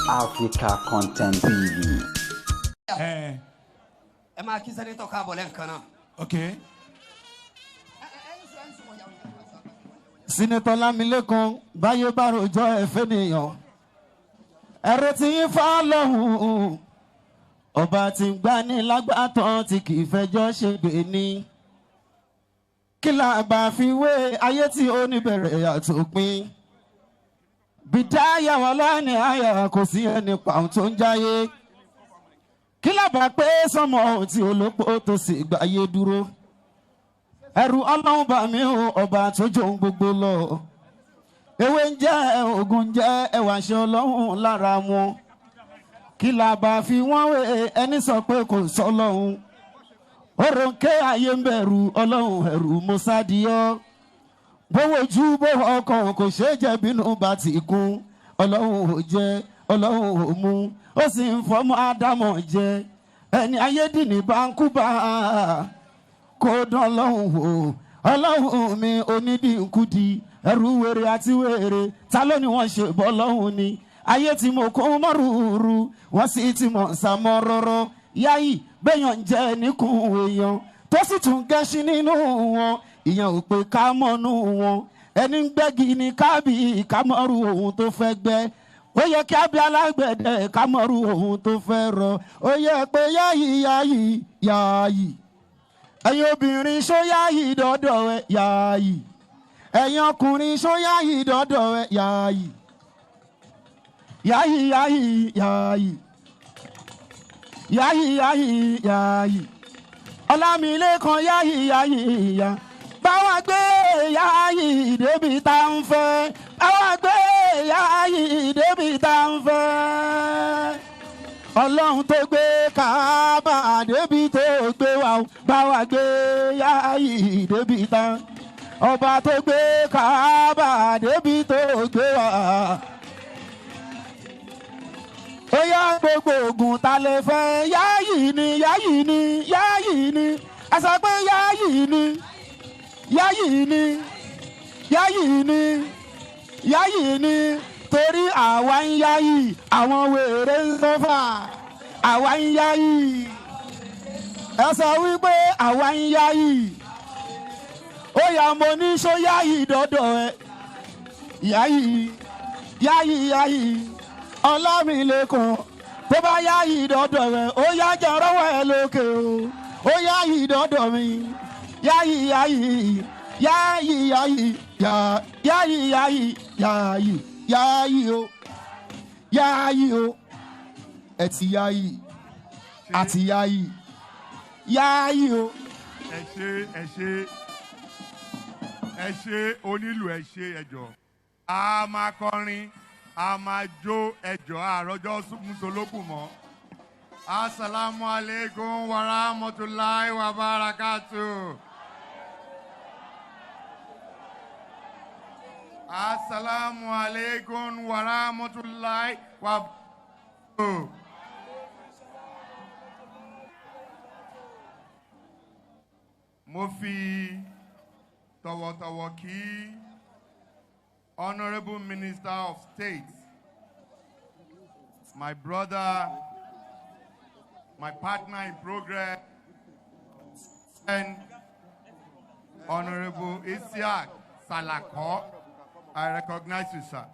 Africa Content TV. Ẹ. Ẹ máa kí senator káàbọ̀ lẹ́ǹkan náà. Ok. Senator Lámilékan báyé bá rojọ́ ẹ̀fẹ́ nìyàn ẹ̀rọ tí ń fa lọ́hùn-ún ọba tí ń gbani lágbàtàn tí kì í fẹjọ́ ṣègbè ní. Kí la bá fi wé ayé tí ó ní bẹ̀rẹ̀ àtòpin? Bìdáyà wà lánìí àyà kò sí ẹni pàun tó ń jáyé. Kí la bá pé sọmọ ohun tí olóko tó sì gbáyé dúró? Ẹrù Ọlọ́run bá mi o, ọba tó jòun gbogbo lọ. Ewé ń jẹ́, ògùn ń jẹ́, ẹwà ṣe Ọlọ́run lára wọn. Kí la bá fi wọ́n wé ẹni sọ pé kò sọ Ọlọ́run? Òròǹkè ayé ń bẹ̀rù Ọlọ́run, ẹ̀rù mọ́sádìọ́. Bówó ju bówó ọkàn kò ṣeé jẹ́, bínú bá ti kún. Ọlọ́run ò jẹ́, Ọlọ́run ò mú, ó sì ń fọmọ Ádámọ̀ jẹ. Ẹni ayédìní bá ń kú bá kó dán Ọlọ́run wò. Ọlọ́run mi onídìínkùdì ẹrú wèrè àti wèrè, ta ló ní wọ́n ṣe bọ́ Ọlọ́run ni? Ayé tí mo kó mọ́rùúrù, wọ́n sì ti mọ̀ sàmọ́ rọ́rọ́ yáyì bẹ́yàn ń jẹ́ níkùn èèyàn tó sì tún gẹ́ṣin nínú wọn. Ìyẹn ò pé ká mọ́nú wọn. Ẹni ń gbẹ́gi ní kábì kámọ́rù ohun tó fẹ́ gbẹ́. Ó yẹ kí abẹ́ alágbẹ̀dẹ kámọ́rù ohun tó fẹ́ rọ. Ó yẹ pé yáyì yáyì yáyì. Ẹ̀yin obìnrin, ṣó yáyì dọ́dọ̀ ẹ? Yáyì. Ẹ̀yin ọkùnrin, ṣó yáyì dọ́dọ̀ ẹ? Yáyì yáyì yáyì yáyì yáyì yáyì yáyì. Ọlámilékan yáyì yáyì yá. Báwa gbé yáyì débi tá ń fẹ́. Báwa gbé yáyì débi tá ń fẹ́. Ọlọ́run tó gbé Káábà débi tó gbé wa o, báwa gbé yáyì débi tá. Ọba tó gbé Káábà débi tó gbé wa. Ó yá, gbogbo ògùn ta lè fẹ́, yáyì ni, yáyì ni, yáyì ni. Ẹ sọ pé yáyì ni, yáyì ni, yáyì ni, yáyì ni. Torí àwa ń yáyì, àwọn wèrè ń sọ́fà. Àwa ń yáyì. Ẹ sọ wípé àwa ń yáyì. Ó yá, mo ní ṣó yáyì dọ́dọ̀ ẹ? Yáyì yáyì yáyì. Ọlámilékan, tó bá yáyì dọ́dọ̀ rẹ, ó yá, jẹ́ rọ́wọ́ ẹ lókè o. Ó yáyì dọ́dọ̀ mi. Yáyì yáyì yáyì yáyì yáyì yáyì yáyì yáyì o, yáyì o. Ẹ ti yáyì àti yáyì yáyì o. Ẹ ṣe, ẹ ṣe, ẹ ṣe onílù, ẹ ṣe. Ẹjọ, a máa kọrin, a máa jó. Ẹjọ, àròjọ musolókù mọ. Asalaamu aleykum wa rahmatulahi wa barakatu. Asalaamu aleykum wa rahmatulahi wa barakatu. Mo fi tọ̀wọ̀tọ̀wọ̀ kí Honourable Minister of State, my brother, my partner in progress, and Honourable Isiaq Salako. I recognize you, sir.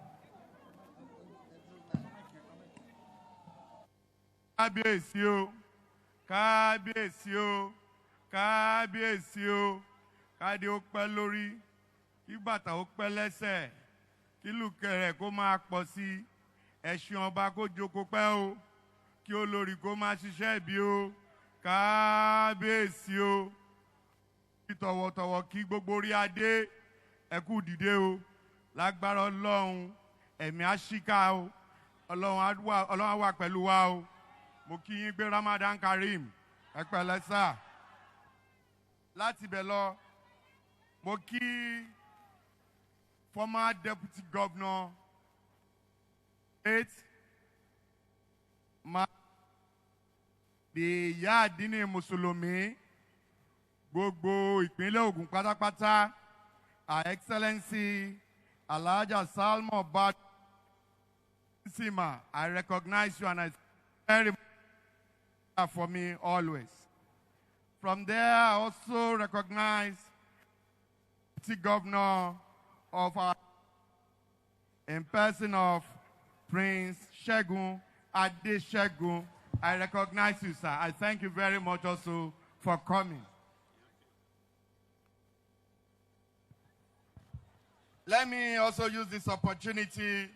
Kábíyèsí o, kábíyèsí o, kábíyèsí o. Kádé ó pẹ́ lórí, kí bàtà ó pẹ́ lẹ́sẹ̀, kí lùkẹ̀rẹ̀ kó máa pọ̀ sí i, ẹṣin ọba kó jókòó pẹ́ o, kí olórí kó máa ṣiṣẹ́ bí o. Kábíyèsí o. Kí tọ̀wọ̀tọ̀wọ̀ kí gbogbo orí adé, ẹ kú dìde o. Lágbára Ọlọ́run, ẹ̀mí á ṣíká o. Ọlọ́run á wà pẹ̀lú wa o. Mo kí yín gbé Ramadan Kareem. Ẹ pẹ̀lẹ́ sà. Láti ibẹ̀ lọ, mo kí former deputy governor state ma the ìyá àdínní mùsùlùmí gbogbo ìpínlẹ̀ Ògùn pátápátá, Her Excellency Alhaja Salmo Bad. Sima, I recognize you and I very much for me always. From there, I also recognize the governor of our, in person of Prince Shegun Adesegun. I recognize you, sir. I thank you very much also for coming. Let me also use this opportunity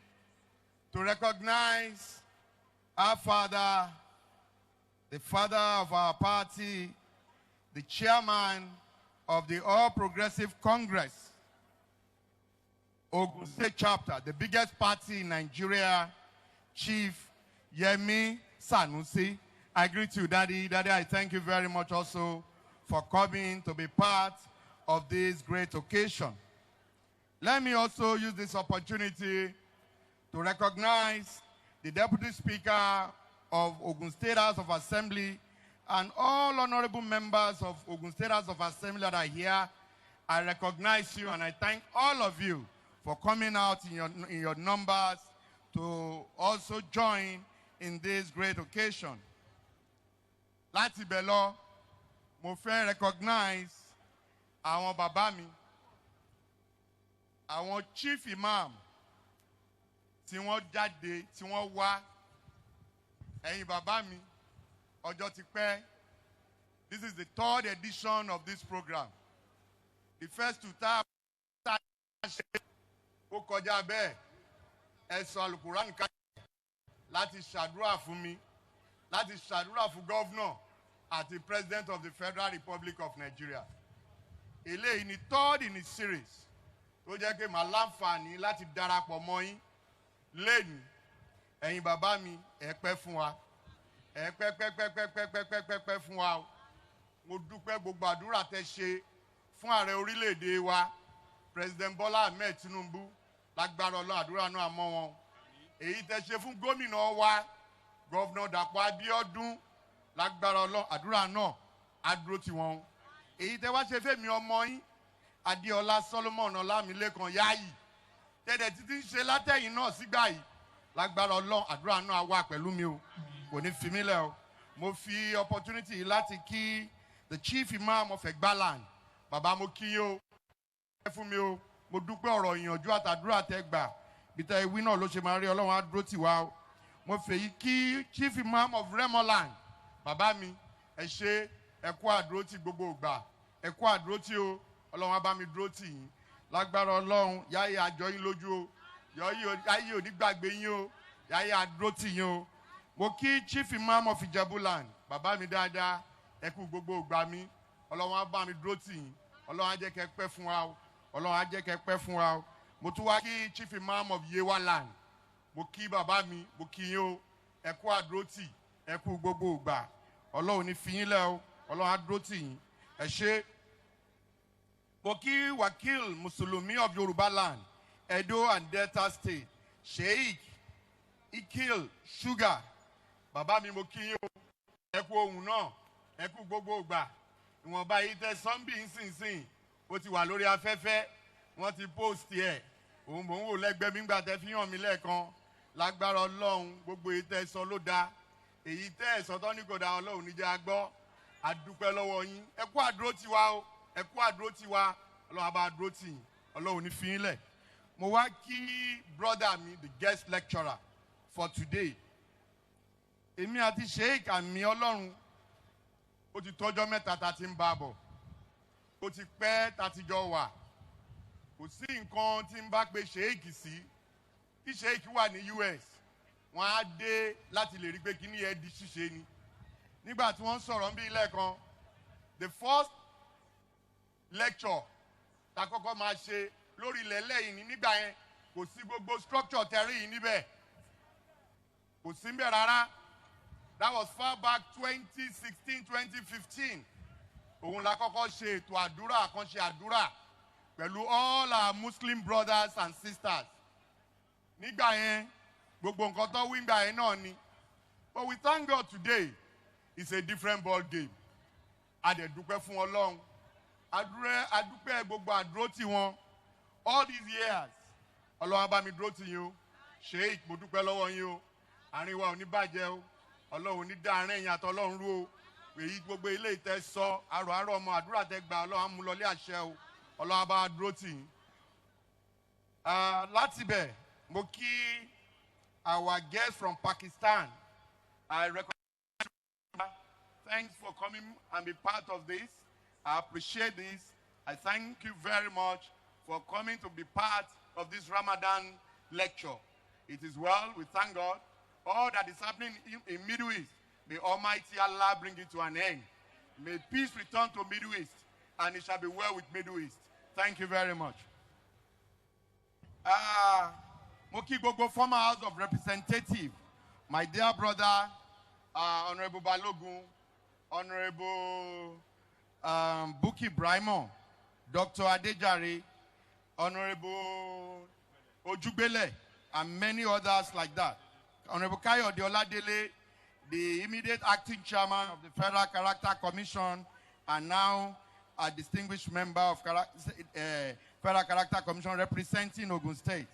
to recognize our father, the father of our party, the chairman of the All Progressive Congress, Ogun State Chapter, the biggest party in Nigeria, Chief Yemi Sanusi. I greet you, Daddy. Daddy, I thank you very much also for coming to be part of this great occasion. Let me also use this opportunity to recognize the Deputy Speaker of Ogun State House of Assembly and all honorable members of Ogun State House of Assembly that are here. I recognize you and I thank all of you for coming out in your numbers to also join in this great occasion. Láti ibẹ̀ lọ, mo fẹ́ recognize àwọn bàbá mi, àwọn chief imam tí wọ́n jáde, tí wọ́n wá. Ẹ̀yin bàbá mi, ọjọ́ ti pẹ́. This is the third edition of this program. The first two tá a ṣe, ó kọjá bẹ́ẹ̀. Ẹ sọ Alukuran ká láti ṣàdúrà fún mi, láti ṣàdúrà fún governor àti President of the Federal Republic of Nigeria. Eléyìí ni third in the series tó jẹ́ pé màá láǹfààní láti darapọ̀ mọ́ yín lẹ́nu. Ẹ̀yin bàbá mi, ẹ pẹ́ fún wa, ẹ pẹ́ pẹ́ pẹ́ pẹ́ pẹ́ pẹ́ pẹ́ pẹ́ pẹ́ fún wa o. Mo dúpẹ́ gbogbo àdúrà tẹ́ ṣe fún ààrẹ orílẹ̀-èdè wa, President Bola Ahmed Tinubu. Lágbára Ọlọ́run, àdúrà náà mọ́ wọn. Èyí tẹ́ ṣe fún gómìnà wa, Governor Dàpọ̀ Abíọ́dún, lágbára Ọlọ́run, àdúrà náà á dúró tì wọ́n. Èyí tẹ́ wá ṣe fẹ́mi ọmọ yín, Adéọlá Solomon Ọlámilékan Yáyì, tẹ́lẹ̀ títí ń ṣe látẹ̀yìn náà sígbà yìí, lágbára Ọlọ́run, àdúrà náà wà pẹ̀lú mi o, kò ní fi mí lẹ̀ o. Mo fi opportunity yìí láti kí the Chief Imam of Egbaland. Bàbá, mo kí yín o, ẹ fún mi o. Mo dúpẹ́ ọ̀rọ̀ ìyànjú àtàdúrà tẹ gbà. Bí tẹ ìwí náà ló ṣe máa rí. Ọlọ́run á dúró tì wá o. Mo fèyí kí Chief Imam of Remoland. Bàbá mi, ẹ ṣe, ẹ kú àdúró tì gbogbo ìgbà, ẹ kú àdúró tì o. Ọlọ́run á bá mi dúró tì yín. Lágbára Ọlọ́run, yáyé àjọ yín lójú o, yáyé ò ní gbàgbé yín o, yáyé àdúró tì yín o. Mo kí Chief Imam of Ijebuland. Bàbá mi dáadáa, ẹ kú gbogbo ìgbà mi. Ọlọ́run á bá mi dúró tì yín. Ọlọ́run á jẹ́ kẹ́ pẹ́ fún wa o. Ọlọ́run á jẹ́ kẹ́ pẹ́ fún wa o. Mo tún wá kí Chief Imam of Yewa Land. Mo kí bàbá mi, mo kí yín o. Ẹ kú àdúró tì, ẹ kú gbogbo ìgbà. Ọlọ́run ní fi yín lẹ́ o. Ọlọ́run á dúró tì yín. Ẹ ṣé. Mo kí Wakil Mùsùlùmí of Yorùbá Land, Edo and Delta State, Sheikh Ikil Sugar. Bàbá mi, mo kí yín o. Ẹ kú ohun náà, ẹ kú gbogbo ìgbà. Ìwọ̀nba yìí tẹ sọ́ńbì ńsìnsìn, ó ti wà lórí afẹ́fẹ́, wọ́n ti post ẹ̀. Òun mò ń wò lẹ́gbẹ̀ẹ́ mi ńgbà tẹ fi hàn mí lẹ́ẹ̀kan. Lágbára Ọlọ́run, gbogbo èyí tẹ sọ ló dáa. Èyí tẹ́ ẹ̀ sọ tán ní kò dáa, Ọlọ́run níjẹ́ a gbọ́. A dúpẹ́ lọ́wọ́ yín. Ẹ kú àdúró tiwa o, ẹ kú àdúró tiwa. Ọlọ́run á bá dúró tì yín. Ọlọ́run ní fi yín lẹ̀. Mo wá kí brother mi, the guest lecturer for today. Èmi àti Sheik Àmì Ọlọ́run, ó ti tọ́jọ́ 3 tá a ti ń bá a bọ̀. Ó ti pẹ́ tá a ti jọ wà. Kò sí nǹkan tí ń bá pe Sheik sí kí Sheik wà ní US, wọ́n á dé láti lè rí pé kíní yẹn di ṣíṣe ni. Nígbà tí wọ́n ń sọ̀rọ̀ ń bí lẹ́ẹ̀kan, the first lecture ta kọ́kọ́ máa ṣe lórí ilẹ̀ lẹ́yìn ní nígbà yẹn, kò sí gbogbo structure tẹ̀rí yìí níbẹ̀, kò sí níbẹ̀ rárá. That was far back, 2016, 2015. Òun la kọ́kọ́ ṣe ètò àdúrà, àkànṣe àdúrà pẹ̀lú all our Muslim brothers and sisters. Nígbà yẹn, gbogbo nǹkan tó wí nígbà yẹn náà ni. But we thank God, today it's a different ball game. A dẹ̀ dúpẹ́ fún Ọlọ́run. Adúpẹ́ gbogbo àdúró tì wọ́n all these years. Ọlọ́run á bá mi dúró tì yín o. Sheikh, mo dúpẹ́ lọ́wọ́ yín o. Àárín wa ò ní bàjẹ́ o. Ọlọ́run ò ní dá àárín ẹ̀yin àtọlọ́run rú o. Èyí gbogbo ilé ìtẹ́ sọ, àrò àrò ọmọ àdúrà tẹ gbà, Ọlọ́run á mú lọlé àṣẹ o. Ọlọ́run á bá wa dúró tì yín. Láti bẹ̀, mo kí our guest from Pakistan. I recognize. Thanks for coming and be part of this. I appreciate this. I thank you very much for coming to be part of this Ramadan lecture. It is well, we thank God. All that is happening in Middle East, may Almighty Allah bring it to an end. May peace return to Middle East, and it shall be well with Middle East. Thank you very much. Mo kí gbogbo former House of Representatives, my dear brother, Honorable Balogun, Honorable Buki Braimo, Dr. Adejare, Honorable Ojugbele, and many others like that. Honorable Kayode Oladele, the immediate acting chairman of the Federal Character Commission, and now a distinguished member of Federal Character Commission representing Ogun State.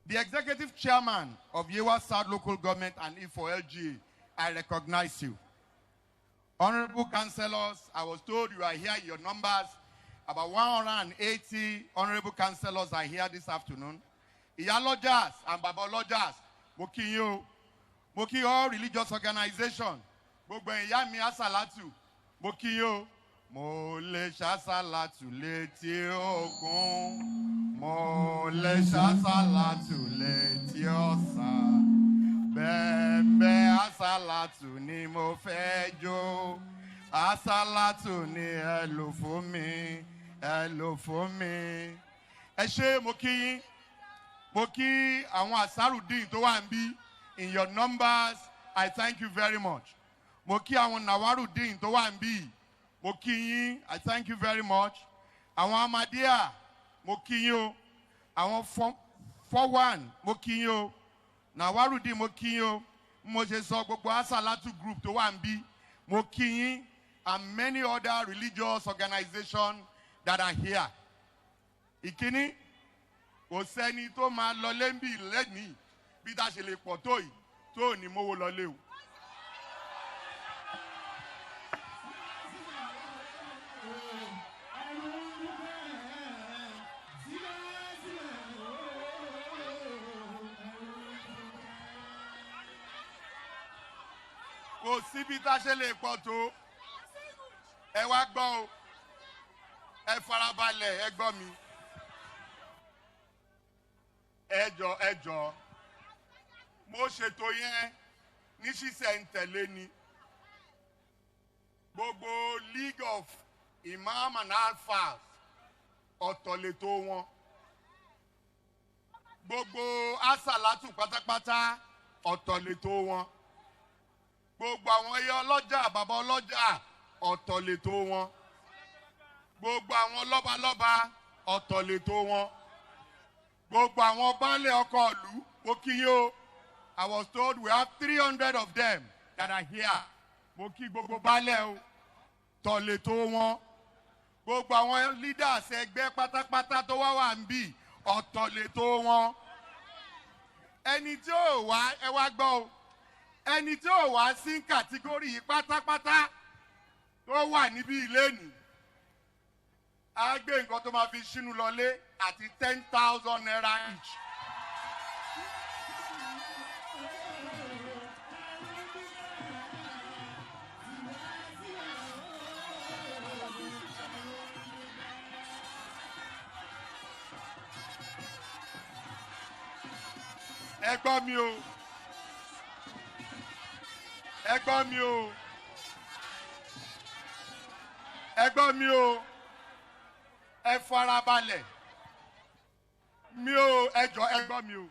The executive chairman of Yewa South Local Government and Ifo LGA, I recognize you. Honorable councillors, I was told you are here in your numbers. About 180 honorable councillors are here this afternoon. Iyalojas and Babalojas, mo kí yín o. Mo kí all religious organization. Gbogbo ìyá mi Asalatu, mo kí yín o. Mo lè ṣàṣàlátù létí òkun. Mo lè ṣàṣàlátù létí ọ̀sà. Bẹ́ẹ̀nbẹ́ àṣàlátù ni mo fẹ́ jó. Àṣàlátù ni ẹ lò fún mi, ẹ lò fún mi. Ẹ ṣé, mo kí yín. Mo kí àwọn Asarudeen tó wà níbí in your numbers, I thank you very much. Mo kí àwọn Nawarudeen tó wà níbí. Mo kí yín, I thank you very much. Àwọn Ahmadiyya, mo kí yín o. Àwọn 4-1, mo kí yín o. Nawarudeen, mo kí yín o. Mo ṣe sọ gbogbo Asalatu group tó wà níbí, mo kí yín, and many other religious organizations that are here. Ìkíní, kò sẹ́ni tó máa lọ lẹ́ńbì lẹ́nìí bí tá a ṣe lè pọ̀ tó yìí tó ò ní mówó lọlé o. Kò síbi tá a ṣe lè pọ̀ tó. Ẹ wá gbọ́ o, ẹ farabalẹ̀, ẹ gbọ́ mi. Ẹ jọ, ẹ jọ, mo ṣètò yẹn ní ṣísẹ̀ntẹ̀lé ni. Gbogbo League of Imam and Alfas, ọ̀tọ̀ lètò wọn. Gbogbo Asalatu pátápátá, ọ̀tọ̀ lètò wọn. Gbogbo àwọn ẹyẹ ọlọ́jà, bàbá ọlọ́jà, ọ̀tọ̀ lètò wọn. Gbogbo àwọn lọ́balọ́ba, ọ̀tọ̀ lètò wọn. Gbogbo àwọn baálé ọkọ̀ ìlú, mo kí yín o. I was told we have 300 of them that are here. Mo kí gbogbo baálé o, tọ̀ lètò wọn. Gbogbo àwọn leaders ẹgbẹ́ pátápátá tó wá wà níbí, ọ̀tọ̀ lètò wọn. Ẹni tí ò wá, ẹ wá gbọ́ o. Ẹni tí ò wá sí category yìí pátápátá tó wà níbí lónìí, á gbé nǹkan tó máa fi sínú lọlé àti 10,000 naira each. Ẹ gbọ́ mi o. Ẹ gbọ́ mi o. Ẹ gbọ́ mi o. Ẹ farabalẹ̀. Mi ò, ẹ jọ̀ọ́, ẹ gbọ́ mi o.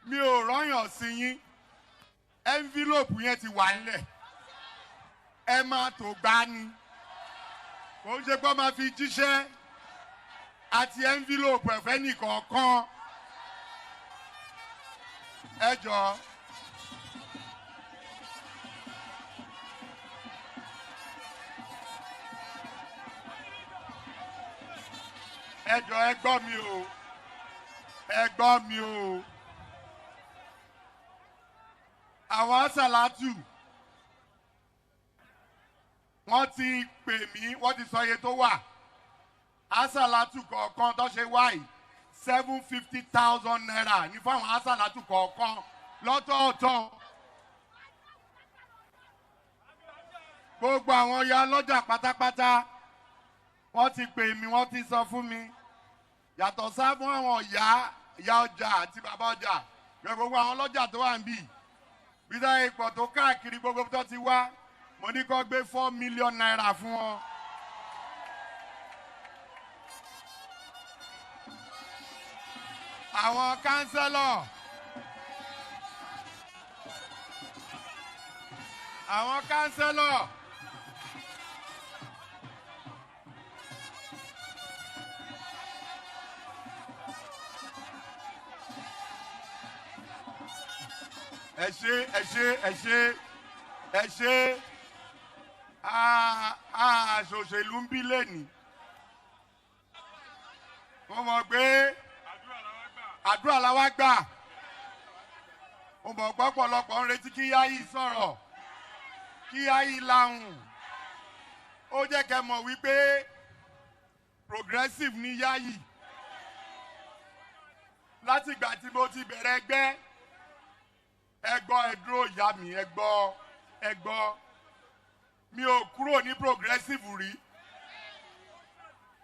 Mi ò rọ́yàn sí yín. Envelope yẹn ti wà nílẹ̀. Ẹ máa tó gbá ni. Kò ń ṣe pé máa fi jíṣẹ́ àti envelope ẹ̀fẹ́ nìkọ̀ọ̀kan. Ẹ jọ̀ọ́. Ẹ jọ̀ọ́, ẹ gbọ́ mi o. Ẹ gbọ́ mi o. Àwọn àsàlátù, wọ́n ti pè mí, wọ́n ti sọ iye tó wà. Àsàlátù kọ̀ọ̀kan tó ṣe wáyìí, ₦750,000 ní fáwọn àsàlátù kọ̀ọ̀kan lọ́tọ̀ọ̀tọ̀. Gbogbo àwọn ya lọ́jà pátápátá, wọ́n ti pè mí, wọ́n ti sọ fún mi. Yàtọ̀ sá fún àwọn ìyá ìyá ọjà àti bàbá ọjà, gbogbo àwọn ọlọ́jà tó wà níbí, bídá ipò tó káàkiri gbogbo tó ti wá, mo ní kó gbé ₦4 million fún wọn. Àwọn councillor, àwọn councillor, ẹ ṣe, ẹ ṣe, ẹ ṣe, ẹ ṣe. Àṣòṣèlú ń bí lẹ́nìí. Mo mọ̀ pé àdúrà la wá gbà. Mo mọ̀ pé ọ̀pọ̀lọpọ̀ ń retí kí Yáyì sọ̀rọ̀, kí Yáyì lahùn. Ó jẹ́ kẹ́ mọ̀ wípé progressive ní Yáyì. Látìgbà tí mo ti bẹ̀rẹ̀ ẹgbẹ́, ẹ gbọ́, ẹ dúró, ìyá mi, ẹ gbọ́, ẹ gbọ́. Mi ò kúrò ní progressive rí.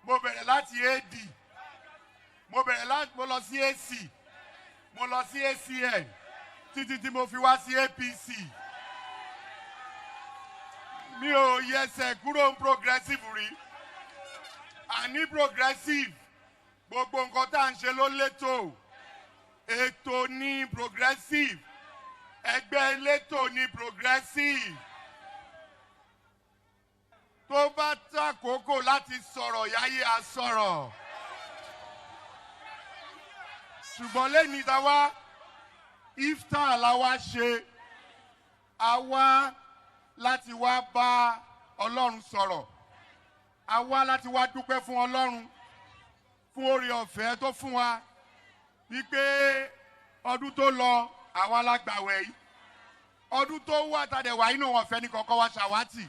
Mo bẹ̀rẹ̀ láti AD, mo bẹ̀rẹ̀ láti, mo lọ sí AC, mo lọ sí ACN, títí tí mo fi wá sí APC. Mi ò yẹsẹ̀ kúrò ní progressive rí. Àní progressive, gbogbo nǹkan tá à ń ṣe ló létò. Ètò ní progressive, ẹgbẹ́ elétò ní progressive. Tó bá tàkókò láti sọ̀rọ̀, Yáyé á sọ̀rọ̀. Ṣùgbọ́n lẹ́ni tá wá, iftar la wá ṣe. A wá láti wá bá Ọlọ́run sọ̀rọ̀. A wá láti wá dúpẹ́ fún Ọlọ́run fún oore ọ̀fẹ́ tó fún wa, wípé ọdún tó lọ, àwa la gbàwẹ̀ yìí. Ọdún tó wà tàdé wà inú wọn fẹ́ ní kọ̀ọ̀kan wa ṣàwátì,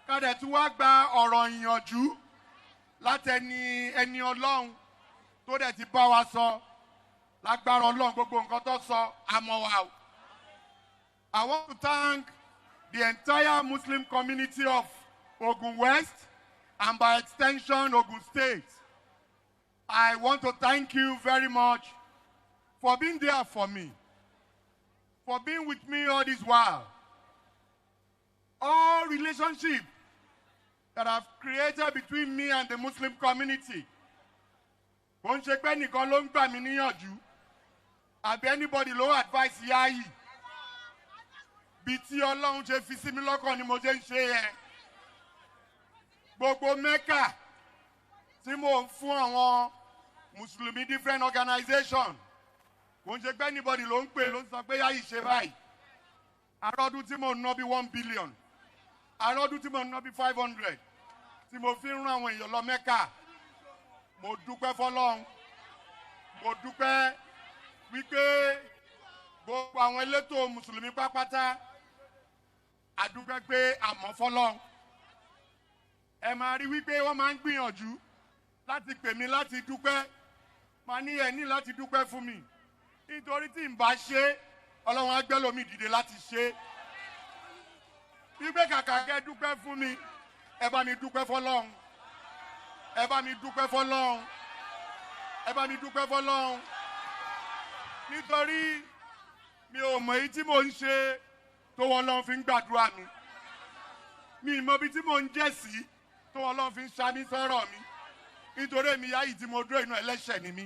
kádẹ̀ tí wàá gba ọ̀rọ̀ ìyànjú látẹni ẹni Ọlọ́run tó dẹ̀ ti bá wa sọ. Lágbára Ọlọ́run, gbogbo nǹkan tó sọ, àmọ́ wa o. I want to thank the entire Muslim community of Ogun West and by extension Ogun State. I want to thank you very much for being there for me, for being with me all this while. All relationship that I've created between me and the Muslim community, kò ń ṣe pé nìkan ló ń gbà mí níyànjú àbí anybody ló advice Yayi. Bí tí Ọlọ́run ṣe fi sí mi lọ́kàn ni mo ṣe ń ṣe yẹn. Gbogbo Mecca tí mò ń fún àwọn Mùsùlùmí, different organization, kò ń ṣe pé anybody ló ń pè, ló ń sọ pé Yayi, ṣe báyìí. Àròdún tí mò ń ná bí 1 billion, àròdún tí mò ń ná bí 500 tí mo fi ń rán àwọn èèyàn lọ Mecca, mo dúpẹ́ fọlọ́run. Mo dúpẹ́ wípé gbogbo àwọn elétò Mùsùlùmí pápátá, àdúpẹ́ pé àmọ́ fọlọ́run. Ẹ máa rí wípé wọ́n máa ń gbìyànjú láti pè mí láti dúpẹ́. Màá ní ẹ ní láti dúpẹ́ fún mi, nítorí tí n bá ṣe, Ọlọ́run á gbé lómi dìde láti ṣe. Wípé kàkà kẹ́ dúpẹ́ fún mi, ẹ bá mi dúpẹ́ fọlọ́run, ẹ bá mi dúpẹ́ fọlọ́run, ẹ bá mi dúpẹ́ fọlọ́run, nítorí mi ò mọ̀ èyí tí mò ń ṣe tó wọ́n lọ́n fi ń gbàdúrà mi. Mi ì mọ ibi tí mò ń jẹ́ sí tó wọ́n lọ́n fi ń ṣamí sọ́rọ̀ mi, nítorí èmi Yáyì tí mo dúró inú, ẹlẹ́ṣẹ̀ ni mí.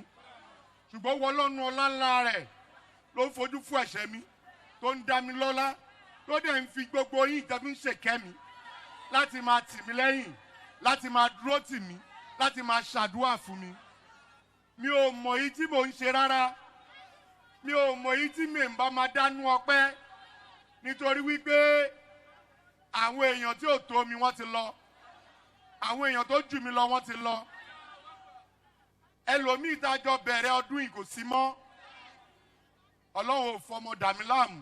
Ṣùgbọ́n wọ́n lọ́nu ọlá ńlá rẹ̀ ló ń fojú fún ẹ̀ṣẹ̀ mi, tó ń dá mi lọ́lá, tó dẹ̀ ń fi gbogbo yín ìjọba ń ṣèkẹ́ mi láti máa tì mí lẹ́yìn, láti máa dúró tì mí, láti máa ṣàdúrà fún mi. Mi ò mọ̀ èyí tí mò ń ṣe rárá. Mi ò mọ̀ èyí tí mi ń bá máa dánú ọpẹ́, nítorí wípé àwọn èèyàn tí ò tó mi, wọ́n ti lọ. Àwọn èèyàn tó jù mí lọ, wọ́n ti lọ. Ẹlòmíì tájọ bẹ̀rẹ̀ ọdún yìí kò sí mọ́. Ọlọ́run ò fọmọ dà mí láàmú.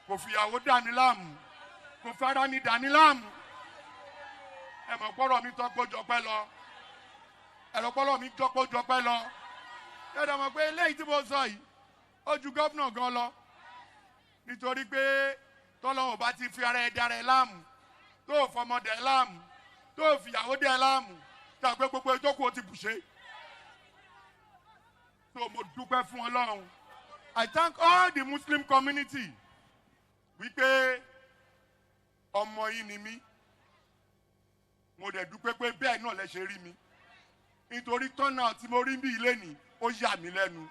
Kò fìyàwó dà mí láàmú, kò fara mi dà mí láàmú. Ẹ mọ̀ pọ́rọ̀ mi tọ́pọ̀ jọpẹ́ lọ, ẹ̀rọ pọ́rọ̀ mi tọ́pọ̀ jọpẹ́ lọ. Yọ̀dọ̀ mọ̀ pé eléyìí tí mo sọ yìí, ó ju gómìnà gan lọ. Nítorí pé tọ́lọ́hùn bá ti fi ara ẹ̀ dára ẹ̀ láàmú, tó o fọmọ dẹ̀ láàmú, tó o fìyàwó dẹ̀ láàmú, tàbí gbogbo ìjókòó ti bùṣe. So mo dúpẹ́ fún Ọlọ́run. I thank all the Muslim community wípé ọmọ yín ni mí. Mo dẹ̀ dúpẹ́ pé bẹ́ẹ̀ náà lẹ ṣe rí mi. Nítorí turnout tí mo rí bí ilé ní, ó yà mí lẹ́nu.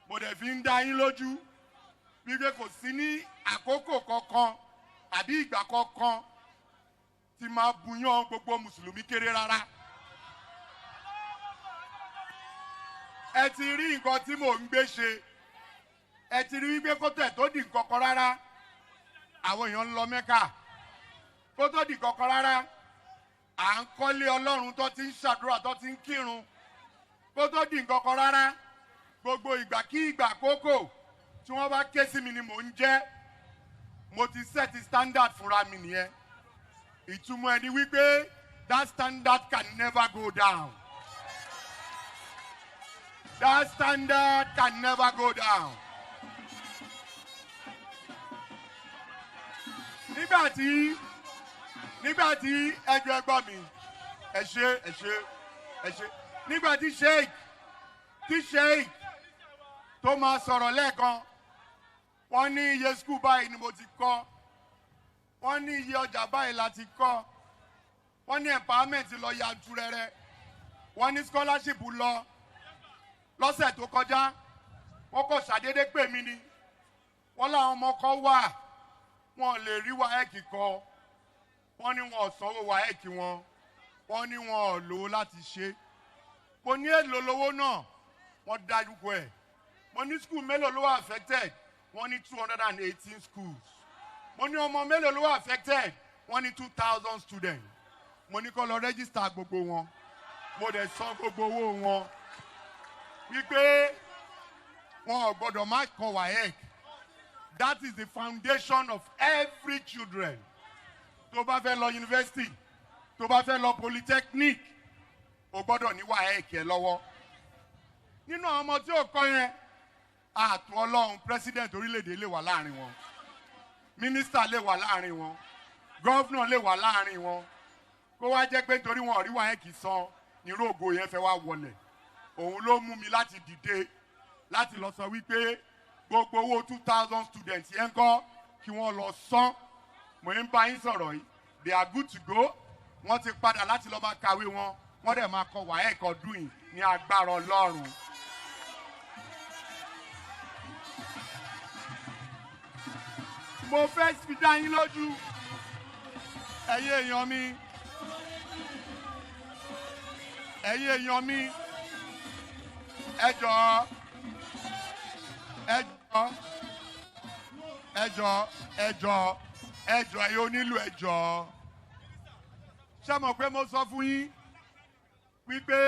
Mo dẹ̀ fi ń dá yín lójú wípé kò sí ní àkókò kankan àbí ìgbà kankan tí máa buyán gbogbo Mùsùlùmí kéré rárá. Ẹ ti rí nǹkan tí mò ń gbé ṣe. Ẹ ti rí wípé kó tẹ̀ tó di nǹkan kan rárá, àwọn èèyàn ń lọ Mẹ́kà. Kó tó di nǹkan kan rárá, à ń kọ́lé Ọlọ́run tó ti ń ṣàdúrà, tó ti ń kírun. Kó tó di nǹkan kan rárá, gbogbo ìgbà kí ìgbà àkókò tí wọ́n bá ké sí mi ni mò ń jẹ́. Mo ti set standard fúnra mi nìyẹn. Ìtumọ̀ ẹni wípé that standard can never go down. That standard can never go down. Nígbà tí ẹjọ́ ẹgbọ́n mi, ẹ ṣe, ẹ ṣe, ẹ ṣe. Nígbà tí sheik tó máa sọ̀rọ̀ lẹ́ẹ̀kan, wọ́n ní iye school báyìí ni mo ti kọ́, wọ́n ní iye ọjà báyìí la ti kọ́, wọ́n ní empowerment lọ yanturẹrẹ, wọ́n ní scholarship lọ. Lọ́sẹ̀ tó kọjá, wọ́n kò ṣàdédé pè mí ni, wọ́n láwọn ọmọ kan wà, wọn lè rí WAEC kọ, wọ́n ní wọn ò sanwó WAEC wọn, wọ́n ní wọn ò lówó láti ṣe. Mo ní èlò lówó náà? Wọ́n dárúkọ ẹ̀. Mo ní school mélòó ló wà affected? Wọ́n ní 218 schools. Mo ní ọmọ mélòó ló wà affected? Wọ́n ní 2,000 students. Mo ní kó lọ register gbogbo wọn. Mo dẹ̀ san gbogbo owó wọn, wípé wọn ò gbọdọ̀ má kọ WAEC. That is the foundation of every children. Tó bá fẹ́ lọ university, tó bá fẹ́ lọ polytechnic, o gbọ́dọ̀ ní WAEC ẹ lọ́wọ́. Nínú àwọn ọmọ tí ò kọ́ yẹn, àtún Ọlọ́run, president orílẹ̀-èdè lè wà láàrin wọn, minister lè wà láàrin wọn, governor lè wà láàrin wọn. Kó wá jẹ́ pé nítorí wọn ò rí WAEC san, nírú ògo yẹn fẹ́ wá wọlẹ̀. Òun ló mú mi láti dìde láti lọ sọ wípé gbogbo owó 2,000 students yẹn kọ́ kí wọ́n lọ san. Mo ń bá yín sọ̀rọ̀ yìí, they are good to go. Wọ́n ti padà láti lọ máa kàwé wọn, wọ́n dẹ̀ máa kọ WAEC ọdún yìí ní agbára Ọlọ́run. Mo fẹ́ fi dá yín lójú, ẹ̀yin èèyàn mi, ẹ̀yin èèyàn mi, ẹ jọ̀ọ́, ẹ jọ̀ọ́, ẹ jọ̀ọ́, ẹ jọ̀ọ́, ẹ jọ̀ọ́, ẹ̀yin onílù, ẹ jọ̀ọ́. Ṣé mọ̀ pé mo sọ fún yín wípé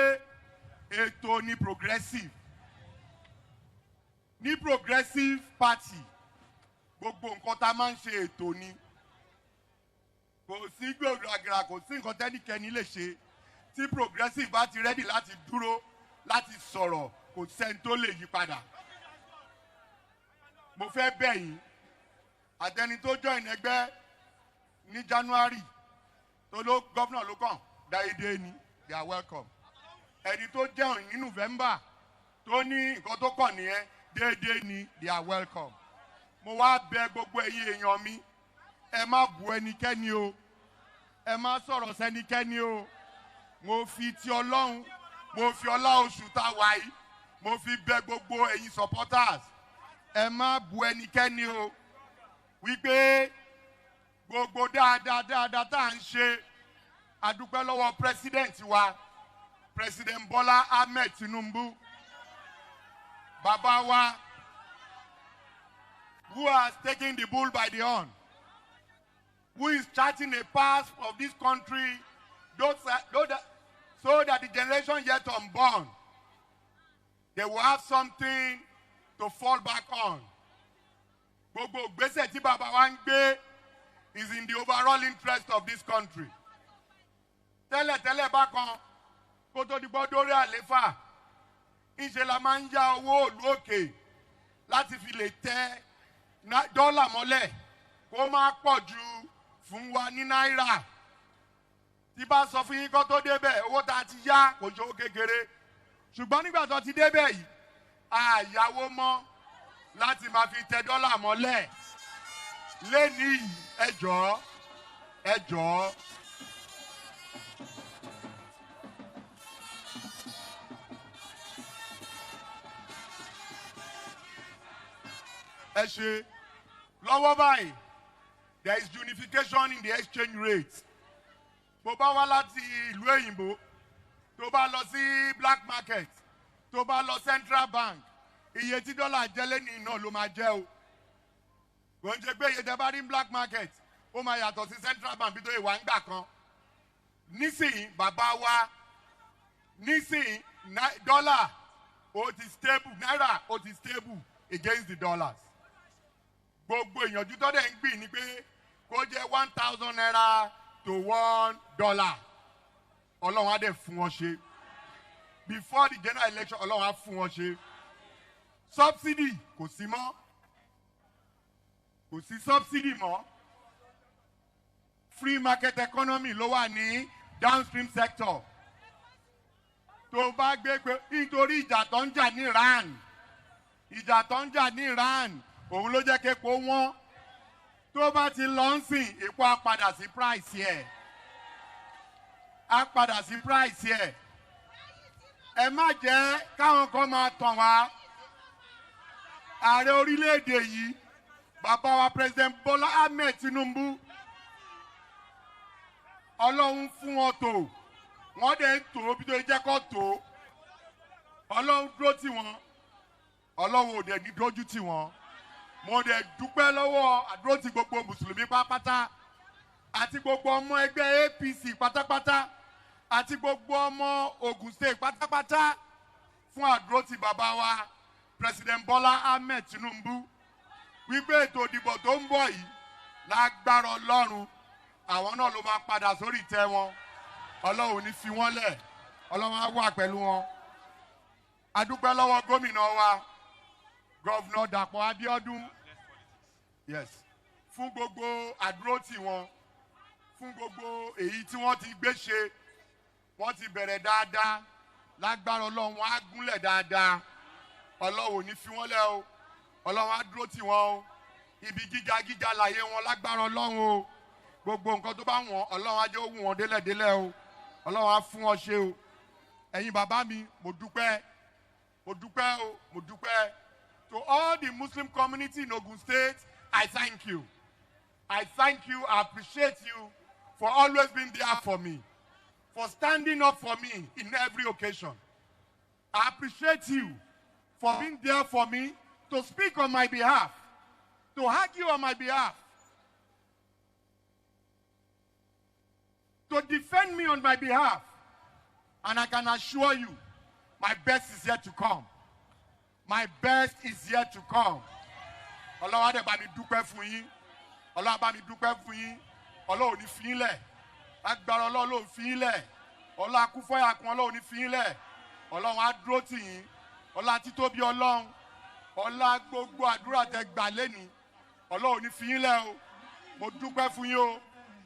ètò ní Progressive, ní Progressive Party, gbogbo nǹkan tá a máa ń ṣe, ètò ni. Kò sí gbòòrò, kò sí nǹkan tẹ́nikẹ́ni lè ṣe. Tí Progressive bá ti ready láti dúró láti sọ̀rọ̀, kò sẹ́ni tó lè yí padà. Mo fẹ́ bẹ̀ yín, àtẹni tó join ẹgbẹ́ ní January, tó ló governor ló kàn dáédé ni, they are welcome. Ẹni tó join ní November, tó ní nǹkan tó kàn nìyẹn, déédéé ni, they are welcome. Mo wá bẹ̀ gbogbo ẹ̀yin èèyàn mi, ẹ má bu ẹnikẹ́ni o, ẹ má sọ̀rọ̀ sẹ́nikẹ́ni o. Mo fi ti Ọlọ́run, mo fi ọlá oṣù tá a wà yìí, mo fi bẹ̀ gbogbo ẹ̀yin supporters, ẹ má bu ẹnikẹ́ni o, wípé gbogbo dáadáa dáadáa tá à ń ṣe, a dúpẹ́ lọ́wọ́ president wa, President Bola Ahmed Tinubu, bàbá wa, who has taken the bull by the horn, who is charting a path of this country so that the generation yet unborn, they will have something to fall back on. Gbogbo ìgbésẹ̀ tí bàbá wa ń gbé is in the overall interest of this country. Tẹ́lẹ̀tẹ́lẹ̀ bákan, kó tó di gbọ́ dórí àléfà, ńṣe la máa ń yá owó òlú òkè láti fi lè tẹ dọ́là mọ́lẹ̀ kó má pọ̀ ju fún wa ní náírà. Tí bá sọ fún yín kó tó débẹ̀, owó tá a ti yá kò ṣe owó kékeré. Ṣùgbọ́n nígbà tó ti débẹ̀ yìí, àyàwó mọ́ láti máa fi tẹ dọ́là mọ́lẹ̀. Lẹ́ni yìí, ẹ jọ̀ọ́, ẹ jọ̀ọ́. Ẹ ṣe lọ́wọ́ báyìí, there is unification in the exchange rate. Bó bá wá láti ìlú òyìnbó, tó bá lọ sí black market, tó bá lọ central bank, iye tí dọ́là jẹ́ lẹ́nìí náà ló máa jẹ́ o. Kò ń ṣe pé iye tẹ́ bá rí black market ó máa yàtọ̀ sí central bank bí tó ìwà ń gbà kan. Nísìnyí, bàbá wa, nísìnyí, dọ́là ó ti stable, náírà ó ti stable against the dollars. Gbogbo ìyànjú tó dẹ̀ ń gbìn ni pé kó jẹ́ ₦1,000 to $1. Ọlọ́run á dẹ̀ fún wọn ṣe. Before the general election, Ọlọ́run á fún wọn ṣe. Subsidy kò sí mọ́. Kò sí subsidy mọ́. Free market economy ló wà ní downstream sector. Tó bá gbé pé nítorí ìjà tó ń jà ní Iran, ìjà tó ń jà ní Iran, òun ló jẹ́ képo wọ́n. Tó bá ti lọ ń sìn, epo á padà sí price ẹ̀. Á padà sí price ẹ̀. Ẹ má jẹ́ káwọn kan máa tàn wá. Ààrẹ orílẹ̀-èdè yìí, bàbá wa President Bola Ahmed Tinubu, Ọlọ́run fún wọn tò, wọ́n dẹ̀ ń tò bí tó jẹ́ kó tò. Ọlọ́run dúró tì wọ́n, Ọlọ́run ò dẹ̀ ní dójú tì wọ́n. Mo dẹ̀ dúpẹ́ lọ́wọ́ àdúró ti gbogbo Mùsùlùmí pátápátá àti gbogbo ọmọ ẹgbẹ́ APC pátápátá àti gbogbo ọmọ Ogun State pátápátá fún àdúró ti bàbá wa President Bola Ahmed Tinubu, wípé ètò ìdìbò tó ń bọ̀ yìí, lágbára Ọlọ́run, àwọn náà ló máa padà sórí ìtẹ́ wọn. Ọlọ́run ò ní fi wọ́n lẹ̀, Ọlọ́run á wà pẹ̀lú wọn. A dúpẹ́ lọ́wọ́ gómìnà wa, Governor Dàpọ̀ Abíọ́dún, yes, fún gbogbo àdúrótì wọn, fún gbogbo èyí tí wọ́n ti gbé ṣe. Wọ́n ti bẹ̀rẹ̀ dáadáa, lágbára Ọlọ́run wọn á gúnlẹ̀ dáadáa. Ọlọ́run ò ní fi wọ́n lẹ̀ o, Ọlọ́run á dúró tì wọ́n o. Ibi gíga gíga láyé wọn lágbára Ọlọ́run o. Gbogbo nǹkan tó bá wọ̀n, Ọlọ́run á jẹ́ ó wù wọ́n délẹ̀délẹ̀ o. Ọlọ́run á fún wọn ṣe o. Ẹ̀yin bàbá mi, mo dúpẹ́, mo dúpẹ́ o, mo dúpẹ́. To all the Muslim community in Ogun State, I thank you. I thank you, I appreciate you for always being there for me, for standing up for me in every occasion. I appreciate you for being there for me, to speak on my behalf, to argue on my behalf, to defend me on my behalf. And I can assure you, my best is yet to come. My best is yet to come. Ọlọ́run á dẹ̀ bá mi dúpẹ́ fún yín. Ọlọ́run á bá mi dúpẹ́ fún yín. Ọlọ́run ò ní fi yín lẹ̀. Agbára Ọlọ́run ló ń fi yín lẹ̀. Ọlọ́run akúfọ́yàkun, Ọlọ́run ò ní fi yín lẹ̀. Ọlọ́run á dúró tì yín. Ọlá títóbi Ọlọ́run, ọlá gbogbo àdúrà tẹ gbà lẹ́ni, Ọlọ́run ò ní fi yín lẹ̀ o. Mo dúpẹ́ fún yín o.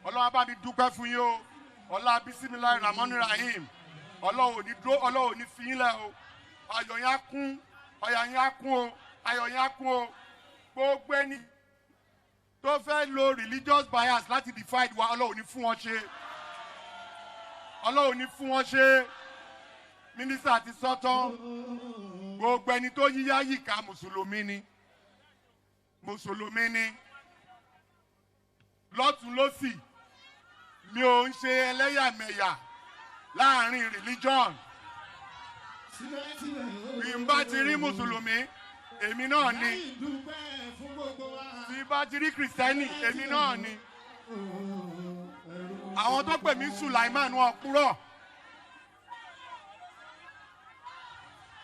Ọlọ́run á bá mi dúpẹ́ fún yín o. Ọlá bisimilahi ramoni rahim. Ọlọ́run ò ní dúró, Ọlọ́run ò ní fi yín lẹ̀ o. Ayọ̀ yín á kún, ayọ̀ yín á kún o, ayọ̀ yín á kún o. Gbogbo ẹni tó fẹ́ lo religious bias láti divide wa, Ọlọ́run ò ní fún wọn ṣe. Ọlọ́run ò ní fún wọn ṣe. Mínísítà ti sọ́tán. Gbogbo ẹni tó yíyá yìíká, Mùsùlùmí ni, Mùsùlùmí ni. Lọ́tún lọ́sì, mi ò ń ṣe ẹlẹ́yàmẹ̀yà láàrin religion. Bí n bá ti rí Mùsùlùmí, èmi náà ni. Bí n bá ti rí Kìrìsìtẹ́nì, èmi náà ni. Àwọn tó pè mí Sulaiman, wọn kúrò.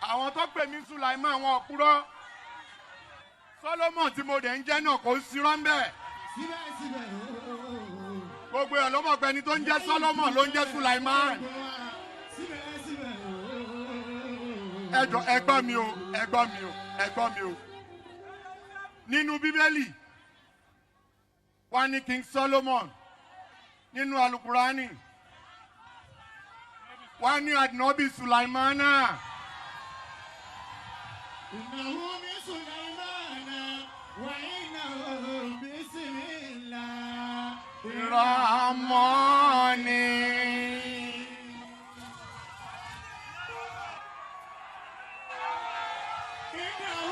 Àwọn tó pè mí Sulaiman, wọn kúrò. Solomon tí mo dẹ̀ ń jẹ́ náà kò ń sirọ́ ń bẹ̀. Gbogbo ẹ̀ ló mọ̀ pé ẹni tó ń jẹ́ Solomon ló ń jẹ́ Sulaiman. Ẹ jọ̀ọ́ ẹ gbọ́ mi o, ẹ gbọ́ mi o, ẹ gbọ́ mi o. Nínú Bíbélì, wọ́n ní King Solomon. Nínú Alukurani, wọ́n ní Adnobi Sulaimana. Innahu min Sulaimana wa innahu bismillah. Ramani.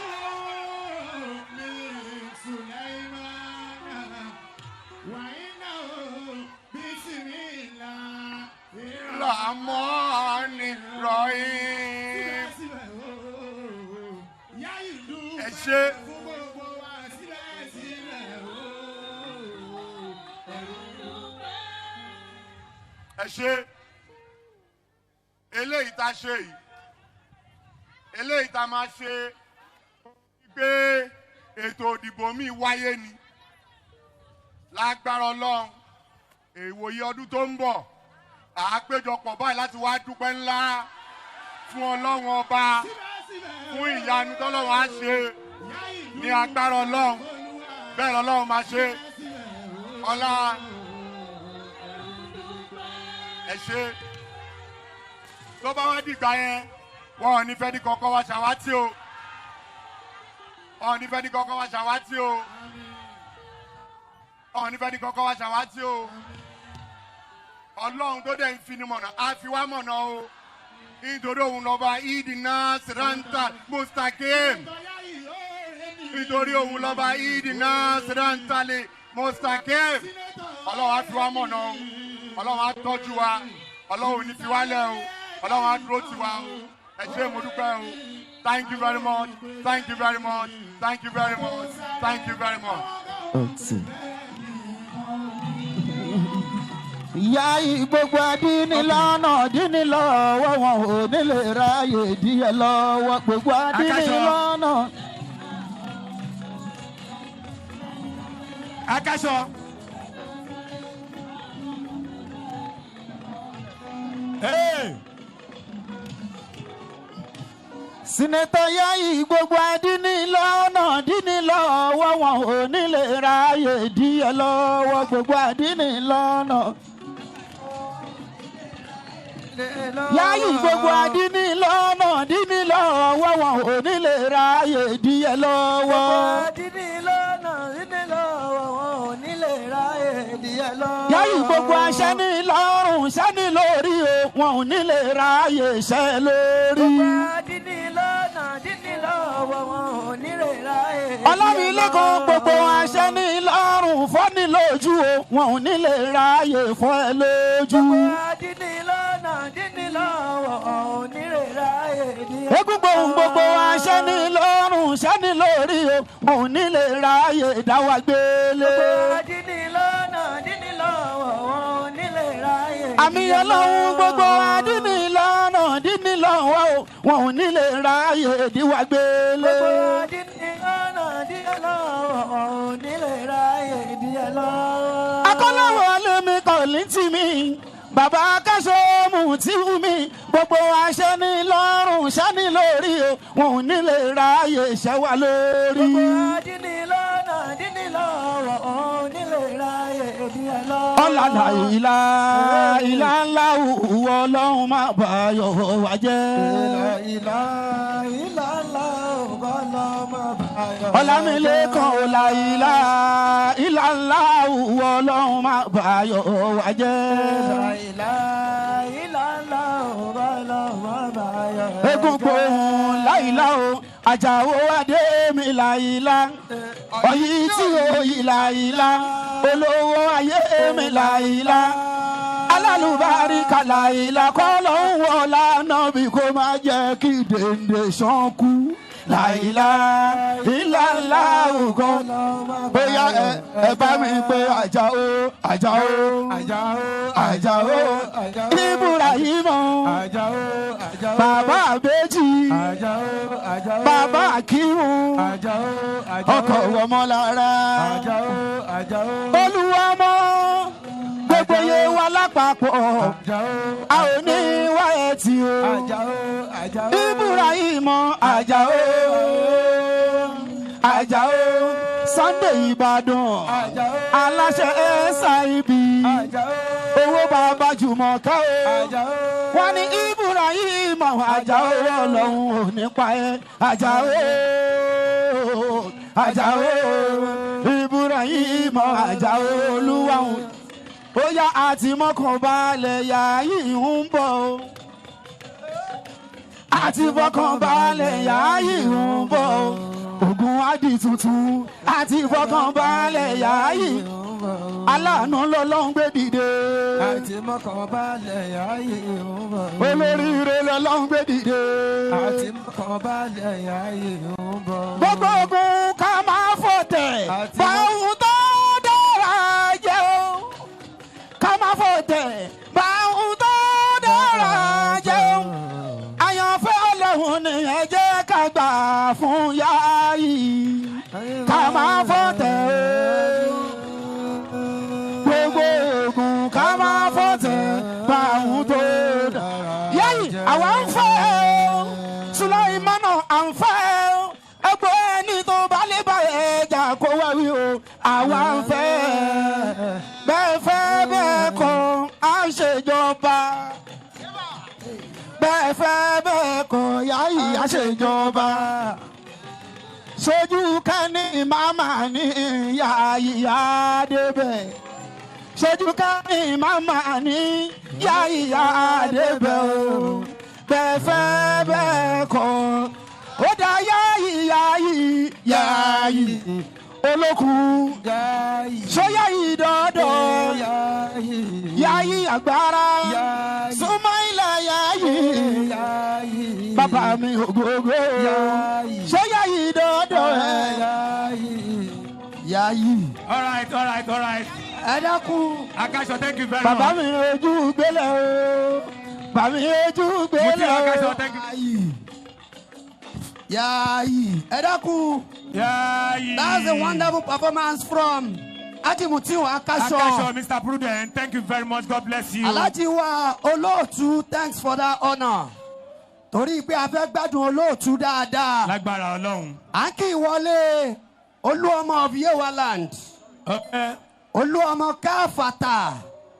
Innahu min Sulaimana wa innahu bismillah. Ramani Rahim. Ẹ ṣé. Ẹ ṣé. Eléyìí tá a ṣe yìí, eléyìí tá a máa ṣe pé ètò òdìbò mi wáyé ni lágbára Ọlọ́run. Ìwòye ọdún tó ń bọ̀, àápéjọpọ̀ báyìí láti wá dúpẹ́ ńlá fún Ọlọ́run ọba fún ìyanu tọ́lọ́run á ṣe ní agbára Ọlọ́run. Bẹ́ẹ̀ lọ́lọ́run máa ṣe. Ọlá ẹ ṣe. Tó bá wá dìgbà yẹn, wọn ò ní fẹ́ ní kọ́kọ́ wá ṣàwátì o. Wọn ò ní fẹ́ ní kọ́kọ́ wá ṣàwátì o. Wọn ò ní fẹ́ ní kọ́kọ́ wá ṣàwátì o. Ọlọ́run tó dẹ̀ ń fi ni mọ̀nà á fi wá mọ̀nà o. Nítorí òun lọ́ba ìdìnnà siranta mustakim. Nítorí òun lọ́ba ìdìnnà sirantali mustakim. Ọlọ́run á fi wá mọ̀nà o. Ọlọ́run á tọ́jú wa. Ọlọ́run ò ní fi wá lẹ̀ o. Ọlọ́run á dúró tì wá o. Ẹ ṣé, mo dúpẹ́ o. Thank you very much. Thank you very much. Thank you very much. Thank you very much. Ìyá gbogbo adínilọ́nà dínilọ́wọ́ wọn ò nílè ráyè díẹ̀ lọ́wọ́ gbogbo adínilọ́nà. Akaṣọ. Hey! Sinetọ Yayi gbogbo adínilọ́nà dínilọ́wọ́ wọn ò nílè ráyè díẹ̀ lọ́wọ́ gbogbo adínilọ́nà. Yayi gbogbo adínilọ́nà dínilọ́wọ́ wọn ò nílè ráyè díẹ̀ lọ́wọ́. Adínilọ́nà dínilọ́wọ́ wọn ò ní lè ráyè díẹ̀ lọ́wọ́. Yayi gbogbo aṣẹ́ni lọ́rùn ṣẹ́ni lórí o, wọn ò ní lè ráyè ṣẹ́ lórí. Gbogbo adínilọ́nà dínilọ́wọ́ wọn ò ní lè ráyè díẹ̀ lọ́wọ́. Ọlámilékan gbogbo aṣẹ́ni lọ́rùn fọ́ni lójú o, wọn ò ní lè ráyè fọ́ ẹ lójú. Gbogbo adínilọ́nà dínilọ́wọ́ wọn ò ní lè ráyè díẹ̀ lọ́wọ́. Egúngbòhùn gbogbo aṣẹ́ni lọ́rùn ṣẹ́ni lórí o, wọn ò ní lè ráyè dáwà gbélé. Gbogbo adínilọ́nà dínilọ́wọ́ wọn ò ní lè ráyè díẹ̀ Àmì Ọlọ́run gbogbo adínilọ́nà dínilọ́wọ́ o, wọn ò ní lè ráyè díwà gbélé. Gbogbo adínilọ́nà dínilọ́wọ́ wọn ò ní lè ráyè díẹ̀ lọ́wọ́. Akọ́láwọ̀ lèmi kò ní tì mí, bàbá akáṣọ mú tí wù mí, gbogbo aṣẹ́ni lọ́rùn ṣẹ́ni lórí o, wọn ò ní lè ráyè ṣẹ́ wa lórí. Gbogbo adínilọ́nà dínilọ́wọ́ wọn ò ní lè ráyè díẹ̀ lọ́wọ́. Ọ̀làlà ìlà ìlà ńlá òwò Ọlọ́run má bàyọ̀ wá jẹ́. Ìlà ìlà ńlá òbá lọ́mọ bàyọ̀. Ọlámilékan ọ̀là ìlà ìlà ńlá òwò Ọlọ́run má bàyọ̀ wá jẹ́. Ìlà ìlà ńlá òbá lọ́mọ bàyọ̀. Egungun láìlá o, Àjàó adé mi láìlá, ọ̀yí tí o ìlà ìlà, olówó ayé mi láìlá, alálùbáríkà láìlá, kọ́ ló ń wọ̀ lánàá bí kò má jẹ́ kí dèndé sàn kú. Láìlá ìlàlá. Aláwùkọ́ bóyá ẹ bá mi pé Àjàó, Àjàó, Àjàó Ibrahim, bàbá àbẹ́jì, bàbá Akírun, ọkọ̀ ọmọlára, olúwọmọ gbogbo yé wa lápapọ̀, a ò ní wá ẹtì o. Ibrahim Àjàó, Àjàó Sunday Ìbàdàn, aláṣẹ SIB, owó bàbá Jùmọ̀ká o. Wọ́n ní Ibrahim Àjàó, ọlọ́run ò ní pa ẹ́. Àjàó, Àjàó Ibrahim Àjàó, olúwa ó yá àti mọ́kànbalẹ̀, yá yìí ń bọ̀ o. Àti fọkànbalẹ̀, yá yìí ń bọ̀ o. Ogun adi tuntun, àti fọkànbalẹ̀, yá yìí aláàánú lọ́lọ́run gbé dìde. Àti mọ́kànbalẹ̀, yáyé ń bọ̀. Olóríire lọ́lọ́run gbé dìde. Àti mọ́kànbalẹ̀, yáyé ń bọ̀. Gbogbo ogun ká máa fòtẹ̀ báwọn tó dára jẹ́ o. Ká máa fòtẹ̀ báwọn tó dára jẹ́ o. Àyànfẹ́ ọlọ́run ni ẹ jẹ́ ká gbà fún Yáyì. Ká máa fòtẹ̀ o. Gbogbo ogun ká máa fòtẹ̀ báwọn tó dára. Yáyì àwa ń fẹ́ o. Sùláìmánà à ń fẹ́ o. Ẹgbẹ́ ẹni tó bá lè bá ẹja kó wá wí o. Àwa ń fẹ́, bẹ́ẹ̀ fẹ́ bẹ́ẹ̀ kọ́, à ń ṣèjọba. Bẹ́ẹ̀ fẹ́ bẹ́ẹ̀ kọ́, Yáyì á ṣèjọba. Sojú kẹ́ni màmá ní Yáyì á débẹ̀. Sojú kẹ́ni màmá ní Yáyì á débẹ̀ o. Bẹ́ẹ̀ fẹ́ bẹ́ẹ̀ kọ́, ó dá Yáyì, Yáyì, Yáyì olókun sóyáyì dọ́dọ̀ Yáyì àgbára Súnmọ́ìlà Yáyì bàbá mi ògógó sóyáyì dọ́dọ̀ ẹ̀ Yáyì. All right. Ẹ dákun. Akasho, thank you very Bàbá much. mi ojú gbélé o, bàbá mi ojú gbélé Mutiu Akasho, o. thank you. Yáyì, ẹ dákun. Yayi. That's a wonderful performance from Haji Mutiu Akasho. Akasho, Mr. Prudent, thank you very much. God bless you. Alhaji wa olóòtú, thanks for that honour. Torí pé a fẹ́ gbádùn olóòtú dáadáa. Lágbára Ọlọ́run. À ń kí ìwọlé Olúọmọ of Yewa land. Okay. Olúọmọ káfàtà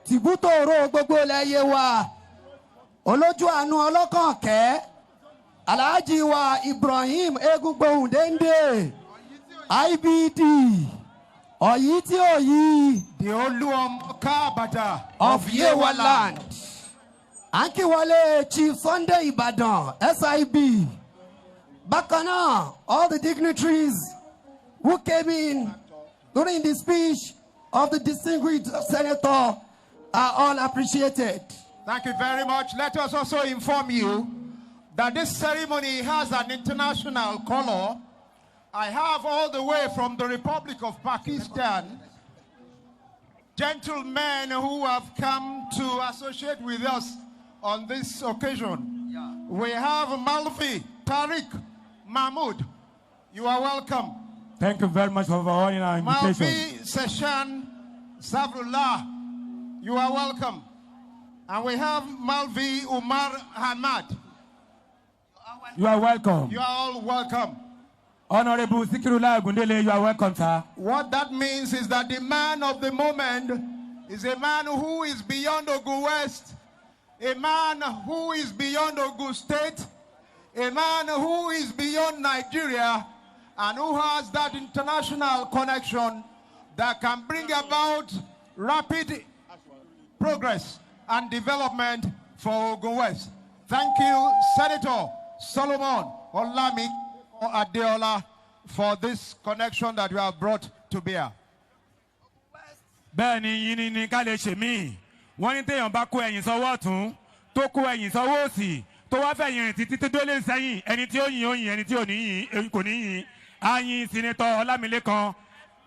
tìbútòrò gbogbo ilẹ̀ Yewa. Olójú àánú ọlọ́kànkẹ́. Alhaji wa Ibrahim Egúngbóhùn Déndé. IBD. Ọ̀yí tí ò yí. The Olúọmọ Káàbàtà of Yewa land. À ń kí wọlé Chief Sunday Ibadan SIB. Bákan náà, all the dignitaries who came in during the speech of the distinguished senator are all appreciated. Thank you very much. Let us also inform you that this ceremony has an international color. I have all the way from the Republic of Pakistan gentlemen who have come to associate with us on this occasion. We have Malvi Tariq Mahmood. You are welcome. Thank you very much for honoring our invitation. Malvi Seshan Savrullah. You are welcome. And we have Malvi Umar Hamad. You are welcome. You are all welcome. Honorable Sikirula Ogundele, you are welcome, sir. What that means is that the man of the moment is a man who is beyond Ogun West, a man who is beyond Ogun State, a man who is beyond Nigeria, and who has that international connection that can bring about rapid progress and development for Ogun West. Thank you, Senator Solomon Olami Adeola, for this connection that you have brought to bear. Bẹ́ẹ̀ ni, yín ni ká lè ṣe míì. Wọ́n ní téèyàn bá kó ẹ̀yìn sọ́wọ́ ọ̀tún, tó kó ẹ̀yìn sọ́wọ́ òsì, tó wá fẹ̀yìn rìn títí tó délé sẹ́yìn, ẹni tí ó yìn ó yìn, ẹni tí ò ní yìn kò ní yìn. Ayin Senator Ọlámilékan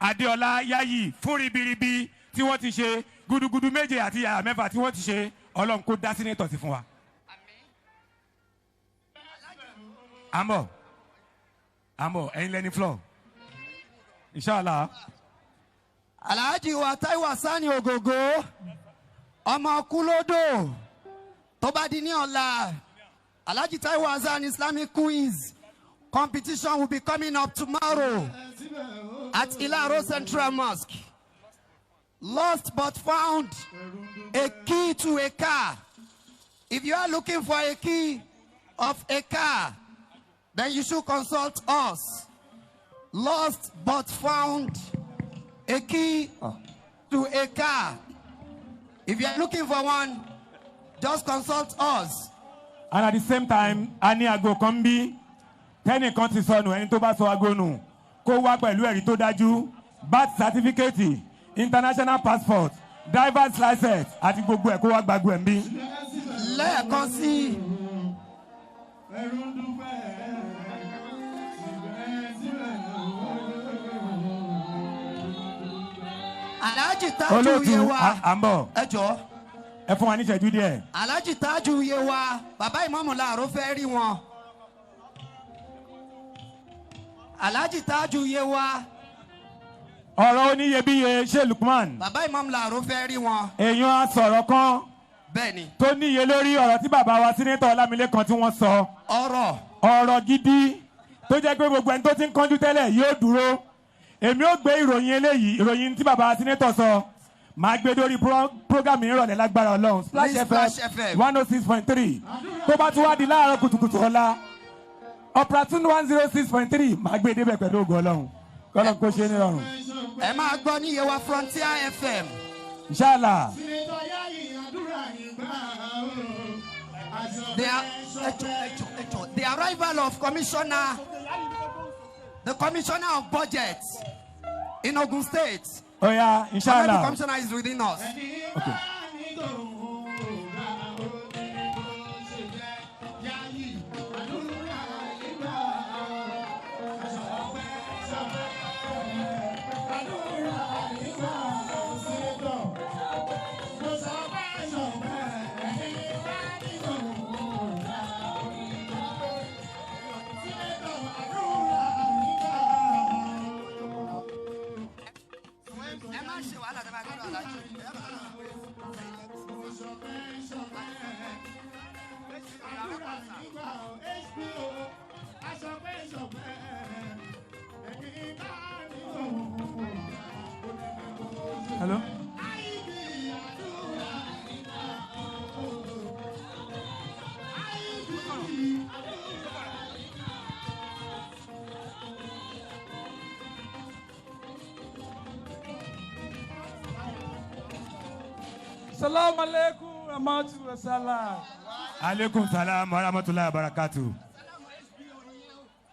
Adéọlá Yáyì fún ribiribi tí wọ́n ti ṣe, gudugudu méje àti yàrá mẹ́fà tí wọ́n ti ṣe. Ọlọ́run kó dá senator sí fún wa. Àmọ́ àmọ́, ẹ̀yin lẹ́ni floor, inshallah. Alhaji wa Taiwo Sani Ogogo, ọmọ Kúlódò, tó bá di ní ọ̀la, Alhaji Taiwo Hasan Islamic quiz competition will be coming up tomorrow at Ilaro Central Mosque. Lost but found, a key to a car. If you are looking for a key of a car, then you should consult us. Lost but found, a key to a car. If you are looking for one, just consult us. And at the same time, a ní aago kan bí tẹ́nìkan ti sọnù. Ẹni tó bá sọ aago nù, kó wá pẹ̀lú ẹ̀rí tó dájú, birth certificate, international passport, driver's license àti gbogbo ẹ̀, kó wá gbàgbọ́ ẹ̀ ń bí. Lẹ́ẹ̀kan sí i. Ẹrú ń dúpẹ́ síbẹ̀ síbẹ̀. Alhaji Tájù Olóòtú, Yewa. à ń bọ̀. Ẹ jọ̀ọ́. Ẹ fún wa ní ìṣẹ́jú díẹ̀. Alhaji Tájù Yewa, bàbá ìmọ̀mù làárọ̀ fẹ́ rí wọn. Alhaji Tájù Yewa. Ọ̀rọ̀ oníyebíye ṣé Lukman. Bàbá ìmọ̀mù làárọ̀ fẹ́ rí wọn. Èèyàn á sọ̀rọ̀ kan Bẹ́ẹ̀ni. tó níye lórí ọ̀rọ̀ tí bàbá wa Senator Ọlámilékan tí wọ́n sọ. Ọ̀rọ̀. Ọ̀rọ̀ gidi tó jẹ́ pé gbogbo ẹni tó ti ń kánjú tẹ́lẹ̀ yóò dúró. Èmi ó gbé ìròyìn eléyìí, ìròyìn tí bàbá senator sọ, màá gbé dórí program ìrọ̀lẹ́ lágbára Ọlọ́run, Splash Ní Splash FM FM. 106.3. Tó bá tún wá di láàárọ̀ kùtùkùtù ọ̀la, Operaton 106.3, màá gbé débẹ̀ pẹ̀lú ògo Ọlọ́run. Kọ́lọ́n kó ṣe é nírọ̀rùn. Ẹ máa gbọ́ ní Yewa Frontier FM. Inshallah. Senator Yayi, àdúrà yìí gbà ó. The, ẹ jọ̀ọ́, ẹ jọ̀ọ́, ẹ jọ̀ọ́. The arrival of commissioner, the commissioner of budget in Ogun State. Oya, Honorable inshallah. commissioner is within us. Ẹni bá ní tòun ò gbà ó ní bó ṣe jẹ́. Yayi, àdúrà yìí gbà ó. Ṣọpẹ́ ṣọpẹ́, àdúrà yìí gbà ó. Senator, mo ṣọpẹ́ ṣọpẹ́. Ẹni bá ní tòun ò gbà ó ní bó. Senator, àdúrà yìí gbà ó. Ẹ má ṣe wàhálà tẹ́ bá gbọ́dọ̀ alájú. Ṣọpẹ́ ṣọpẹ́, àdúrà nígbà HBO. Aṣọpẹ́ ṣọpẹ́, ẹni bá ní òun. Hello. IB, àdúrà nígbà. IB, àdúrà nígbà. Salaam alaikum rahmatullahi salam. Aleykum salam wa rahmatulahi wa barakatu.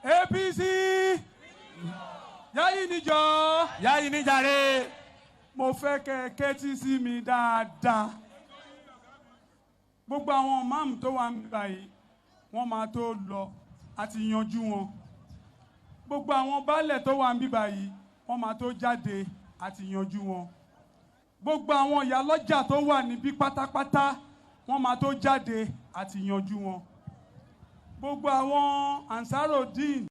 APC, Yayi níjọ. Yayi níjàre. Mo fẹ́ kẹ́ ẹ kẹ́tí sí mi dáadáa. Gbogbo àwọn ìmáàmù tó wà níbí báyìí, wọ́n máa tó lọ àti yanjú wọn. Gbogbo àwọn baálẹ̀ tó wà níbí báyìí, wọ́n máa tó jáde àti yanjú wọn. Gbogbo àwọn ìyálọ́jà tó wà níbí pátápátá, wọ́n máa tó jáde àti yanjú wọn. Gbogbo àwọn Ansarudeen